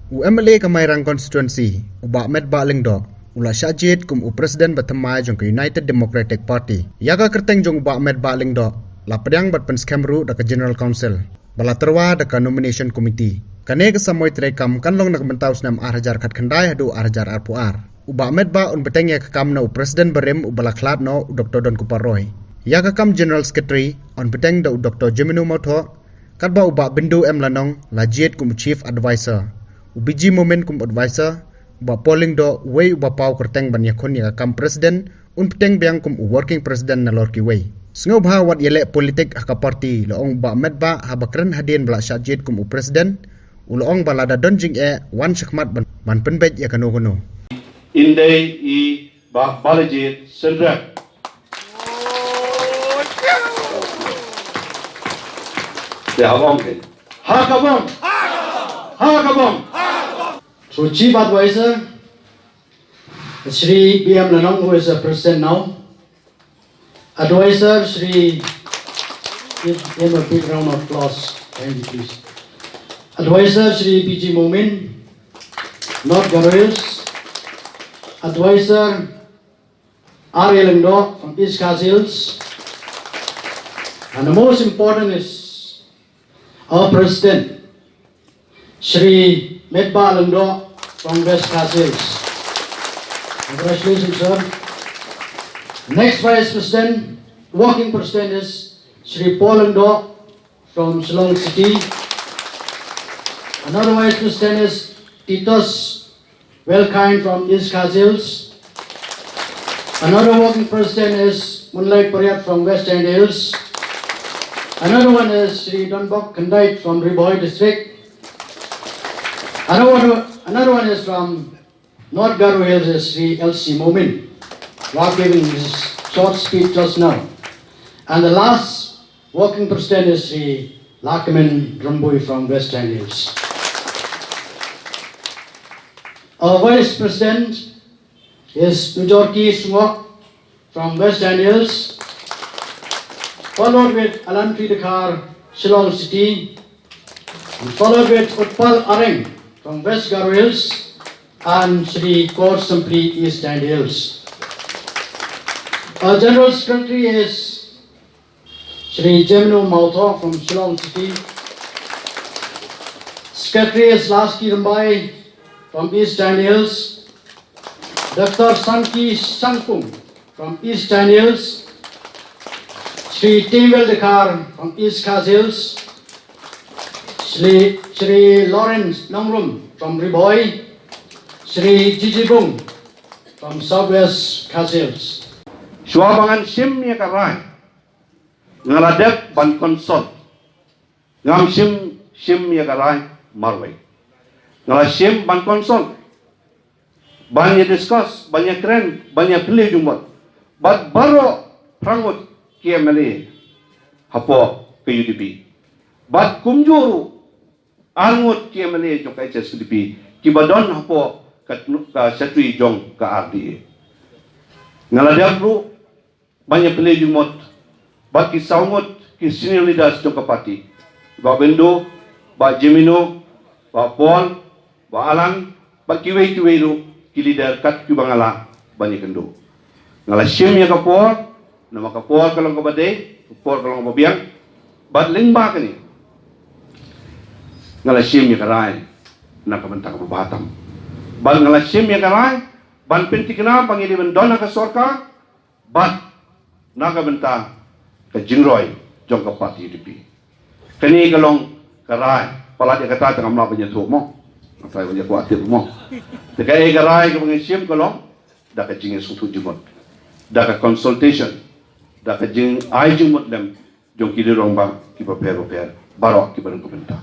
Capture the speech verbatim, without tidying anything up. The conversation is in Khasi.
U M L A ka Mairang Constituency, u Bah Metbah Lyngdoh, u la shah jied kum u President ba thymmai jong ka United Democratic Party. Ïa ka kyrteng jong u Bah Metbah Lyngdoh la pdiang bad pynskhem ruh da ka General Council ba la tyrwa da ka Nomination Committee. Kane ka samoi treikam kan long na ka bynta u snem ar hajar khatkhyndai haduh ar hajar arphew ar. U Bah Metbah un bteng ïa ka kam na u President barim uba la khlad noh, u Doktor Donkupar Roy. Ïa ka kam General Secretary yn bteng da u Doktor Jemino Mawthoh, katba u Bah Bindu M Lanong la jied kum u Chief Advisor. U B G Momin kum Advisor, u Bah Paul Lyngdoh, uwei uba paw kyrteng ban ïakhun ïa ka kam President, un bteng biang kum u Working President nalor kiwei. Sngewbha wat ïaleh politik ha ka party, la ong u Bah Metbah haba kren hadien ba la shah jied kum u President, u la ong ba lada don jingeh, wan shakhmat ban, ban pynbeit ïa kano kano. Ynda i Bah Balajied Syndrep. Te ha bom ke. Ha ka bom. Ha ka bom. So Chief Advisor, Shri B M Lanong, who is the president now. Advisor, Shri, give him a big round of applause. Thank you, please. Advisor, Shri B G Momin, North Garo Hills. Advisor, R A Lyngdoh from East Khasi Hills. And the most important is our President, Shri Metbah Lyngdoh from West Khasi Hills. Congratulations, sir. Next Vice President, Working President is Shri Paul Lyngdoh from Shillong City. Another Vice President is Titus Welkind from East Khasi Hills. Another Working President is Moonlight Pariat from West Jaintia Hills. Another one is Shri Donbok Khyndait from Ri Bhoi District. Another one, another one is from North Garo Hills, is Shri L C Momin, who have given his short speech just now. And the last Working President is Shri Lahkmen Rymbui from West Jaintia Hills. Our Vice President is Nujorki Sungok from West Jaintia Hills, followed with Alan P Dkhar, Shillong City, and followed with Utpal Areng from West Garo Hills, and Shri Kor Simply, East Jaintia Hills. Our General Secretary is Shri Jemino Mawthoh from Shillong City. Secretary is Laski Rymbai from East Jaintia Hills. Doctor Sanki Sangpung from East Jaintia Hills. Shri Timwell Dkhar from East Khasi Hills. Shri, Shri Lawrence Nongrum from Ri Bhoi. Shri Jijibung from Southwest Khasi Hills. Shuwa ba ngan shim ïa ka rai, nga la dep ban consult. Ngam shim, shim ïa ka rai marwei. Nga la shim ban consult, ban ïa discuss, ban ïa kren, ban ïa phylliew jingmut bad baroh phra ngut ki M L A hapoh ka U D P. Bad kumjuh ruh ar ngut ki M L A jong ka H S K D P kiba don hapoh ka, ka shatri jong ka R D A. Nga la dep ruh ban ïa phylliew jingmut bad ki saw ngut ki senior leaders jong ka party, Bah Bindu, Bah Jemino, Bah Paul, Bah Alan, bad kiwei kiwei ruh ki leader kat kiba nga lah ban ïakynduh. Nga la shim ïa ka por, namar ka por ka long kaba dei, ka por ka long kaba biang. Bad lyngba kane, nga la shim ïa ka rai na ka bynta kaba bha tam. Bad nga la shim ïa ka rai ban pynthikna ba ngi dei ban don ha ka sorkar, bad na ka bynta ka jingroi jong ka party U D P. Kane ka long ka rai, palat ïa kata te ngam lah ban ïathuh mo. Ngam lah ban ïathuh mo. Te kaei ka rai kaba ngi shim ka long da ka jingïasngewthuh jingmut, da ka consultation, da ka jingai jingmut lem jong ki rangbah kiba pher bapher baroh kiba don ka bynta.